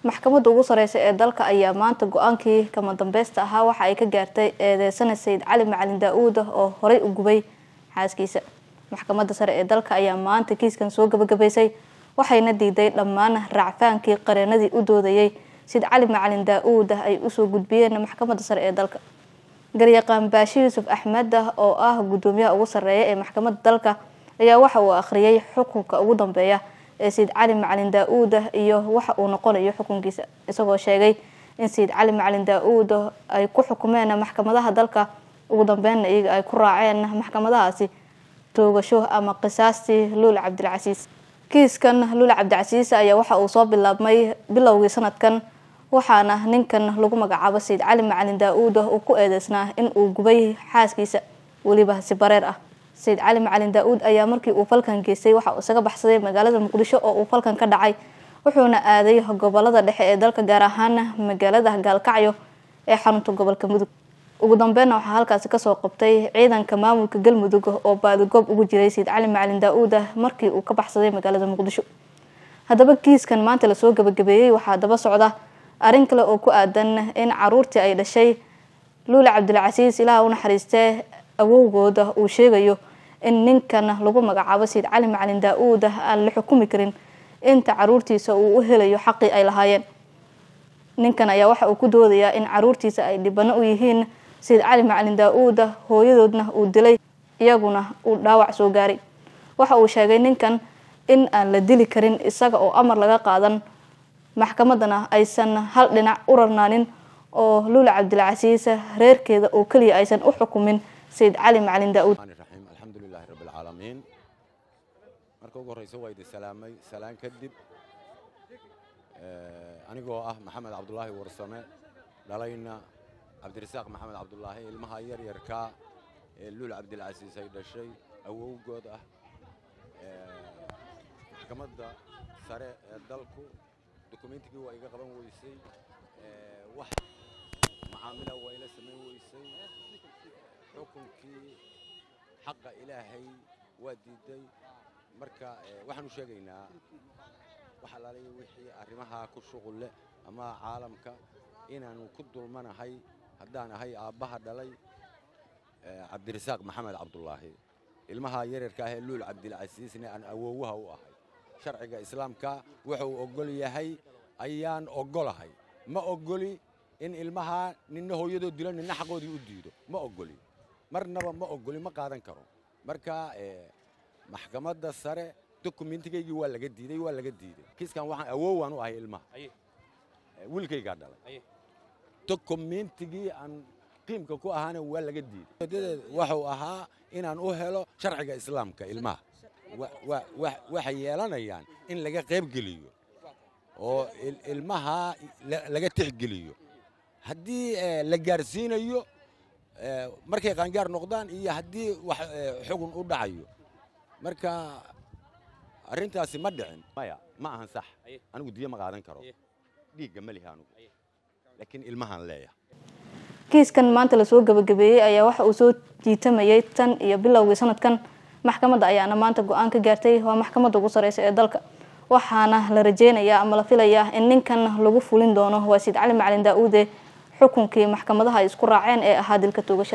Maxkamadda ugu sareysa ee dalka ayaa maanta go-aankii kama dambaysta ahaa waxa ay ka gaartay eedeysane Sayid Cali Macalin Daa'uud oo horey u gubay xaaskiisa. Maxkamadda sare ee dalka ayaa maanta kiiskan soo gabagabaysay, waxayna diiday dhammaan raacfaankii qareenadii u doodayay Sayid Cali Macalin Daa'uud ay usoo gudbiyeen maxkamadda sare ee dalka. Garyaqaan Baashi Yuusuf Axmed oo ah gudoomiyaha ugu sarreeya ee maxkamadda dalka ayaa waxa uu akhriyay xukunka ugu dambeeya ee Sayid Cali Macalin Daa'uud iyo waxa uu noqonayo xukunkiisa, isagoo sheegay in Sayid Cali Macalin Daa'uud ay ku xukumeen maxkamadaha dalka, ugu dambeynna iyaga ay ku raaceen maxkamadahaasi toogasho ama qisaastii Luul Cabdilcasiis. Kiiskan Luul Cabdilcasiis ayaa waxa uu soo bilaabmay bilowgii sanadkan, waxaana ninkan lagu magacaabo Sayid Cali Macalin Daa'uud uu ku eedeysnaa in uu gubay xaaskiisa weliba si bareer ah. Sayid Cali Macalin Daa'uud ayaa markii uu falkan geystay waxa uu isaga baxsaday magaalada Muqdisho oo uu falkan ka dhacay, wuxuuna aaday gobolada dhexe ee dalka, gaar ahaan magaalada Gaalkacyo ee xarunta gobolka Mudug. Ugu dambeynna waxaa halkaasi kasoo qabtay ciidanka maamulka Galmudug oo baadigoob ugu jiray Sayid Cali Macalin Daa'uud markii uu ka baxsaday magaalada Muqdisho. Haddaba kiiskan maanta lasoo gabagabeeyey waxaa daba socda arrin kale oo ku aadan in caruurtii ay dhashay Luul Cabdilcasiis, Ilaah u naxariistee, awowgooda uu sheegayo in ninkan lagu magacaabo Sayid Cali Macalin Daa'uud aan la xukumi karin inta caruurtiisa uu u helayo xaqii ay lahaayeen. Ninkan ayaa waxa uu ku doodayaa in caruurtiisa ay dhibano u yihiin Sayid Cali Macalin Daa'uud, hooyadoodna uu dilay, iyaguna uu dhaawac soo gaaray. Waxa uu sheegay ninkan in aan la dili karin isaga oo amar laga qaadan, maxkamaddana aysan hal dhinac u rarnaanin oo Luul Cabdilcasiis reerkeeda oo keliya aysan u xukumin Sayid Cali Macalin Daa'uud. Alxamdulilaahi rabbi alcaalamiin. Marka ugu horreysa waa idin salaamay. Salaan kadib, anigoo ah Maxamed Cabdulaahi Warsame, dhalayna Cabdirasaaq Maxamed Cabdulaahi, ilmaha yaryarkaa ee Luul Cabdilcasiis ay dhashay awowgood ah, maxkamadda sare ee dalku dukumentigii waa iga qaban weysay, wax macaamila waa ila samayn weysay, xukunkii xaqa Ilaahay waa diiday. Marka waxaanu sheegaynaa wax alaalaya wixii arrimahaa ku shuqul leh ama caalamka inaanu ku dulmanahay haddaan ahay aabbaha dhalay Cabdirasaaq Maxamed Cabdulaahi, ilmaha yaryarka ah ee Luul Cabdilcasiisna aan awoowaha u ahay. Sharciga Islaamka wuxuu ogol yahay ayaan ogolahay. Ma ogoli in ilmaha ninna hooyadoo dilo, ninna xaqoodii u diido. Ma ogoli, marnaba ma ogoli, ma qaadan karo. Marka maxkamadda sare dokumentigaygii waa laga diiday, waa laga diiday. Kiiskan waxaan awoowaan u ahay ilmaha, wiilkaygaa dhalay. Dokumentigii aan qiimka ku ahaana waa laga diiday. Wuxuu ahaa inaan u helo sharciga Islaamka ilmaha. Waxay yeelanayaan in laga qaybgeliyo oo ilmaha laga tixgeliyo haddii la gaarsiinayo markay qaangaar noqdaan iyo haddii wax xugun u dhacayo. Marka arrintaasi ma dhicin, maya, ma ahan sax. Anigu diyo ma qaadan karo, dhiigga ma lihi anigu, laakiin ilmahaan leeyahay. Kiiskan maanta lasoo gabagabeeyey ayaa waxa uu soo jiitamayay tan iyo bilowgii sanadkan. Maxkamadda ayaana maanta go-aan ka gaartay, waa maxkamadda ugu sareysa ee dalka, waxaana la rajeynayaa ama la filayaa in ninkan lagu fulin doono, waa Sayid Cali Macalin Daa'uude, xukunkii maxkamadaha ay isku raaceen ee ahaa dilka toogashada.